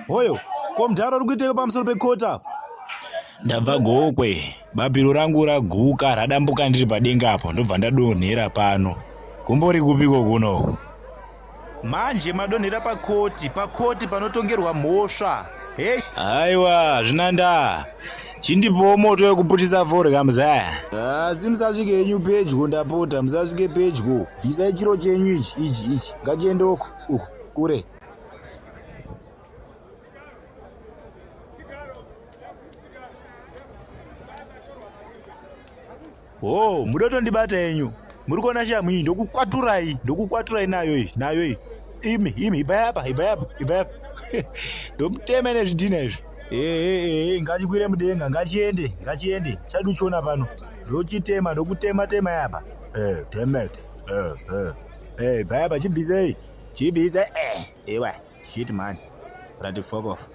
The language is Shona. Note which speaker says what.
Speaker 1: Hoyo, ko mudhara uri kuitei pamusoro pekota apo? Ndabva Gokwe, bapiro rangu raguka radambuka ndiri padenga apo ndobva ndadonhera pano. Kumbori kupiko kuno? Manje madonhera pakoti, pakoti panotongerwa mhosva. Hey. Aiwa, hazvina ndaa. Chindipowo moto wekuputisa fodya muzaya. Asi musasvike henyu pedyo ndapota, musasvike pedyo. Bvisai chiro chenyu ichi, ichi, ichi. Ngachiende uko, uko, kure. Oh, mudotondibata henyu. Muri kuona shamu iyi ndokukwaturai, ndokukwaturai nayo iyi, nayo iyi. Imi, imi, ibvai apa, ibvai apa, ibvai apa. Ndomutema nezvidhina izvi. Eh, eh, eh, ngachikwire mudenga, ngachiende, ngachiende. Chaduchiona pano. Ndochitema, ndokutema tema apa. Eh, damn it. Eh, eh. Eh, ibvai apa, chibvisei. Chibvise. Eh, ewa. Shit man. Rati fuck off.